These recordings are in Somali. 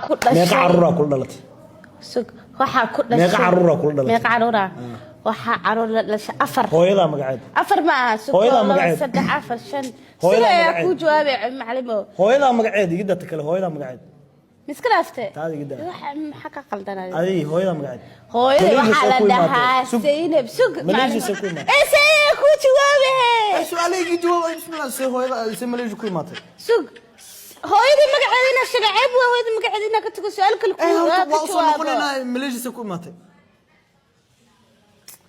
Ku dhashay. Meeqa caruuraa kula dhalatay? Sug, waxaa ku dhashay. Meeqa caruuraa kula dhalatay? Meeqa caruuraa? Waxaa caruur la dhashay afar. Hooyadaa magaceed? Afar ma aha, sug. Hooyadaa laba, magaceed? Saddex, afar, shan. Hooyadaa Sida ayaa magaceed? kuu jawaabay, macalimo. Hooyadaa magaceed iga data kale, hooyadaa magaceed. Miska dhaafte? Taada iga daa. Waxa maxaa ka qaldanay? Adigi, hooyadaa magaceed? Hooyada Malaysia waxaa la soo ku imaatay. dhahaa Sug. Zaynab. Sug. Malaysia macalimo. soo ku imaatay. Ee, Zaynab kuu jawaabe. Su-aalahaygi jawaab. Bismillah, see hooyada see Malaysia ku imaatay? Sug, hooyadii magaceeda inaa sheega ceeb waa. Hooyadii magaceeda inaa ka tago, su-aal kale Eh, horta ka waa usoo jawaabo. noqonaynaa. Malaysia see ku imaatay?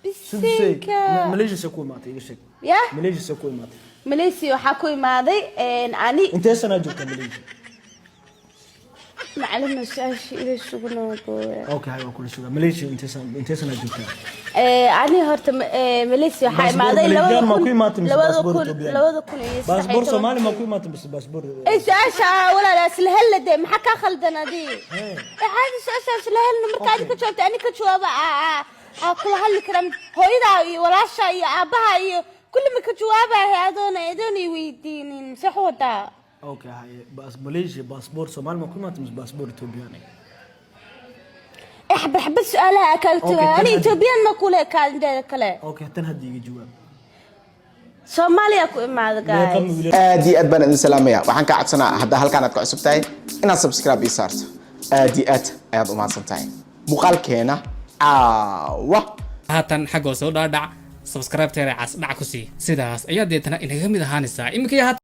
Bisinka. Malaysia see ku imaatay, iga sheeg. Ya. Malaysia see ku imaatay? Malaysia waxaa ku imaaday ani. Intee sanaa joogtaa Malaysia? Macalimo, su-aasha ila sugnaago. Okay, hay, waa kula sugaa. Malaysia intee sanaa joogtaa? Ani horta Malaysia waxaa Baasaboor imaaday Malaysian labada ma ku kun imaatay mise labada baasaboor kun Ethiopian? 2013. Baasaboor Soomaali ma ku imaatay mise baasaboor? Ay, su-aasha walaal isla hella dee, maxaa kaa khaldan adi? Ee, caadi, su-aasha isla helna. Marka adi ka jawaabta, ani ka jawaaba, aa kula hadli karaa. Hooyadaa iyo walaasha iyo aabbaha iyo kulli ma ka jawaabahay adoona i weydiinin se wadaa. Okay, haye, baas Malaysia baasaboor Soomaali ma ku imaatay mise baasaboor Ethiopian? Ee, xabad xabad su-aalaha aa kaaga Okay, jawaaba. tan Ani Ethiopian ma kule kaalinteeda kale. Okay, tan hadda iga jawaab. Soomaaliya ku imaada, Meeqa guys. wiilal? Aad iyo aad baan idin salaamaya. Waxaan kaa codsanaa, haddaa halkaan aad ka cusub tahay, inaad subscribe ii saarto. Aad iyo aad ayaad u mahadsan tahay. Muuqaalkeena caawa Haatan xaggoo soo dhaadhac, subscribe-teeda cas dhac ku sii. Sidaas ayaa deetana inaga mid ahaanaysaa iminka iyo haatan.